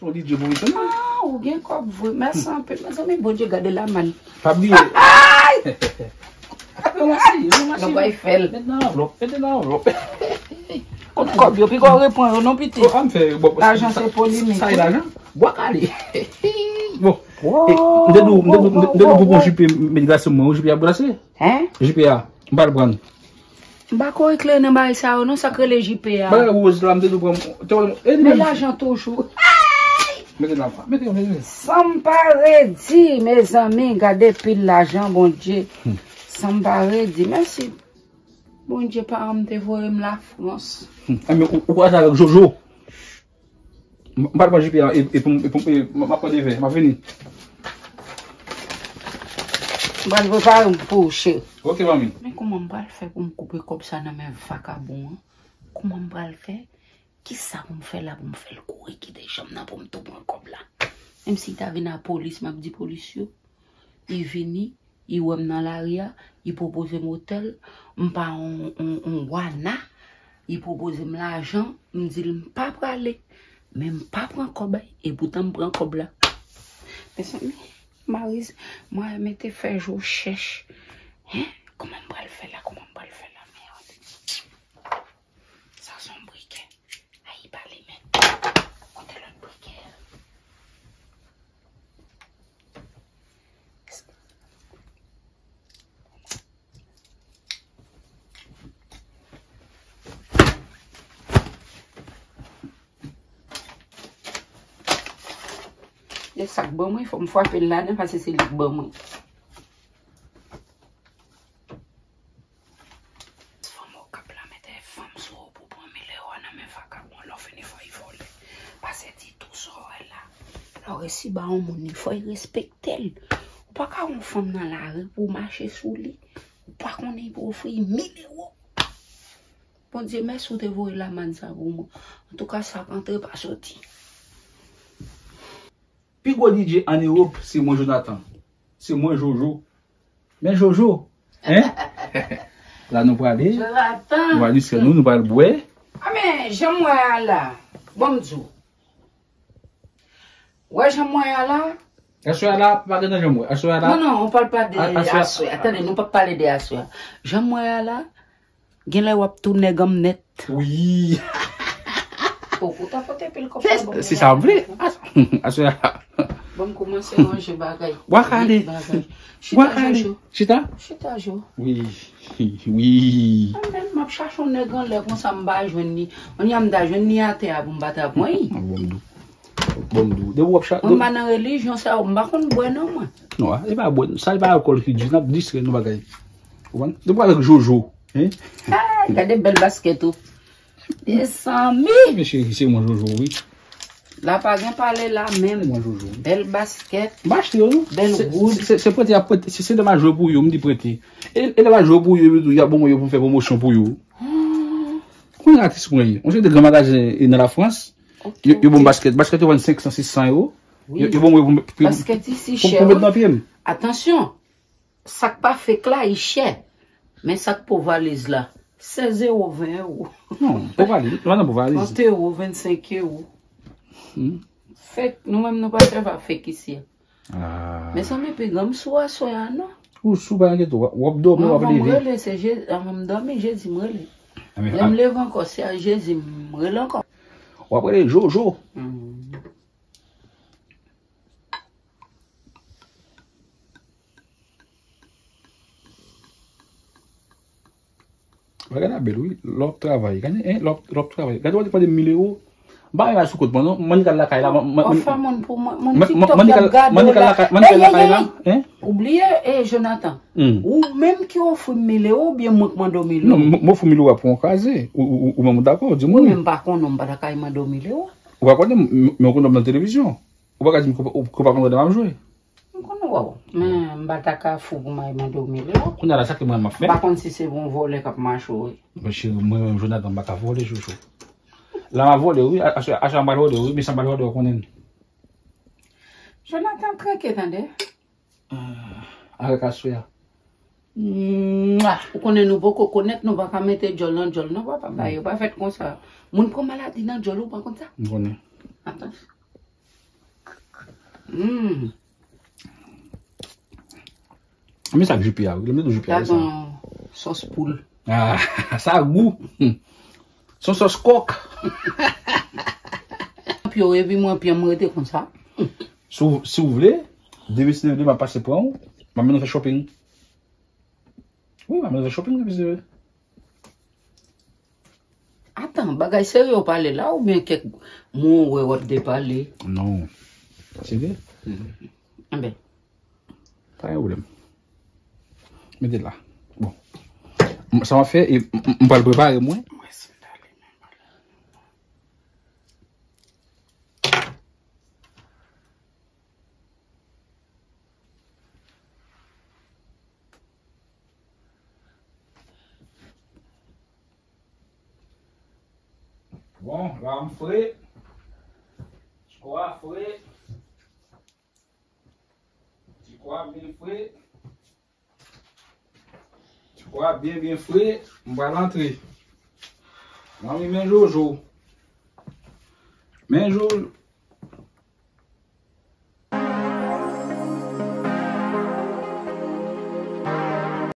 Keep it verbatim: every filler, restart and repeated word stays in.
Yon D J pou Wilson. Ah, ou gen kòb vre. Mèsi anpil. Mezanmi, Bondye gade la man. Pa bliye. Ay! Yon masi, yon masi. Nou bay fè l. Met nan anvlòp, met nan anvlòp. Kot kòb yo, piga w repran yo non pitit. Oh, an fè, bon, lajan se polimik. Sa e lajan? Bwa kale. Bon. M te di w, m te di w pou bon jipe met glase mwen, jipe a glase. Hein? Jipe a, m pral pran. M pa ko eklere nan bagay sa yo non, sa k rele jipe a. Bagay woz la, m te di w pran. Men lajan toujou. Mete nan, mete, mete. San m pa redi, mezanmi, gade pil lajan, Bondye. San m pa redi. Mèsi. Bondye paran m te voye m Lafrans. Enben, ou, ou pral avèk Jojo. M pral pran jipe a e, e pou m, e pou m, e m ap pran de vè. M ap vini. M pral prepare m pou ou, cheri. Ok, manmi. Men kòman m pral fè pou m koupe kòb sa nan men vakabon an? Kòman m pral fè? Kisa pou m fè la pou m fè l kouri kite janm nan pou m tou pran kòb la? Menm si ta vin a polis, m ap di polis yo. Li vini, li wè m nan lari a, li pwopoze m otèl, m pa on, on, on wana, li pwopoze m lajan, m di l m pa prale, men m pa pran kòb, e poutan m pran kòb la. Mezanmi, Mariz, mwen mete fè jou chèch. Hein? Kòman m pral fè la? Kòman m pral fè la? Merde. Sa se yon brikè. Ay, pa li menm. Kote lòt brikè a? E sa k ban mwen, fò m frape l ladan paske se li k ban mwen. Fanm Okap la mete fanm sou ou pou pran mil ewo nan men vakabon, lè w fini fò y vòlè. Pase di tou sa w wè la. Lè w resi ba yon moun li, fò y respekte l. Ou pa ka wè yon fanm nan lari pou w mache sou li. Ou pa konnen y pou ofri y mil ewo. Bondye mèsi ou te voye lamann sa pou mwen. Antouka sa k antre pa soti. Pi gwo D J ann Ewòp se mwen Jonathan. Se mwen Jojo. Men Jojo, hein? La nou prale. Jonathan. Nou pral distrè nou, nou pral bwè. A men, jan m wè a la, bon m di w. Wè jan m wè a la. Aswè a la, pa gen nan jan m wè. Aswè a la. Non, non, on parle pas de aswè. Tande, nou p ap pale de aswè a. Jan m wè a la, genlè w ap tou nèg an m nèt. Wi. Ou ta pote pil kòb la ban mwen. Se sa m vle. Aswè a. Ban m kòmanse ranje bagay. Bwa kale. Bwa kale. Chita. Chita, Jo. Wi. Wi. Mwen menm, m ap chache yon nèg anlè konsa m pa jwenn li. Kounye a m ta jwenn li atè a pou m pa ta pran li. Bon m di w. Bon m di w. Depi w ap chache. Mwen pa nan relijyon sa yo, m pa konn bwè non mwen. Non, e pa bwè. Sa e pa alkòl ki di, n ap distrè nou bagay. Ou konprann? Depi w avèk Jojo. Hein? Ay, gade bèl baskèt ou. Mezanmi! Men cheri, se mwen Jojo, wi. La pa gen pale la menm. Mwen Jojo. Bèl baskèt. M pa achte yo, non. Bèl wood. Se, se, se prete y ap prete. Se, se lè m al jwe pou yo, m di prete. E, e lè m al jwe pou yo, yo di, y ap ban mwen yo pou m fè pwomosyon pou yo. Kounye a atis mwen ye. Yon seri de gran magazen e nan Lafrans. Yo, yo ban m baskèt. Baskèt yo vann senk san, sis san ewo. Yo, yo ban mwen yo pou m, pou, pou, pou m met nan pye m. Atansyon! Sa k pa fake la, li chè. Men sa k po valiz la, sèz ewo, ven ewo. Non, po valiz, nou pa nan po valiz. Trant ewo, vennsenk ewo. Fake, nou menm nou pa sèvi ak fake isi a. Mezanmi, piga m sou aswè a, non. Ou sou pa enkyete w, w ap dòmi, w ap leve. Non, m rele, se Jezi, avan m dòmi, Jezi m rele. Lè m leve ankò, se a Jezi m rele ankò. W ap rele Jojo. Bagay la bèl wi, lè w ap travay. Gade, hein, lè w ap, lè w ap travay. Gade w ap depann de mil ewo. M pa gen bagay sou kont mwen non. Mwen ki al lakay la. Ou fè moun pou mwen, moun TikTok y ap gade w la. Mwen ki al lakay la, hein. Ou bliye, eh, Jonathan. Ou menm ki ofri m mil ewo oubyen mwen k mande w mil ewo? Non, m, m ofri w mil ewo pou yon kraze. Ou, ou, ou menm ou dakò, di mwen wi. Ou menm pa konnen, m pa ta ka mande w mil ewo. Ou pa konnen, m, m, men w konnen m nan televizyon. Ou pa ka di m ke w pa konn lè m ap jwe. M konn wè w. Men m pa ta ka fou pou m al mande w mil ewo. Kounye a la, sa ki mwen m ap fè? M pa konn si se yon vòlè k ap mache w wi. Men cheri, mwen menm Jonathan, m pa ka vòlè Jojo. La m ap vòlè w wi, aswè, aswè a m pral vòlè w wi, men sa m pral vòlè w konnen. Jonathan ap kreke tande. Avèk aswè a. Ou konnen nou poko konèt, nou pa ka mete djòl nan djòl non papa, bagay yo pa fèt konsa. Moun pran maladi nan djòl, ou pa konn sa? M konnen. Atansyon. Hmm. Men sa k jipi a, wi. Mete jipi a, Gad sa. Yon sòs poul. Ah, sa gou. Hmm. Se yon sòs kòk. Pye w epi mwen pye m rete konsa. Si w, si w vle, demen si Dye vle, m ap pase pran w. M ap mennen w fè shopping. Wi, m ap mennen w fè shopping, demen si Dye vle. Atan, bagay serye w pale la oubyen kèk mo w wè w ap depale? Non. Serye? Enben. Pa gen pwoblèm. Mete la. Bon. M- Sa m ap fè, e, m- m- m pral prepare mwen. Bon, la m fre. Ti kwa fre. Ti kwa byen fre. Ti kwa byen, byen fre. M pral antre. Manmi, men Jojo. Men Jojo.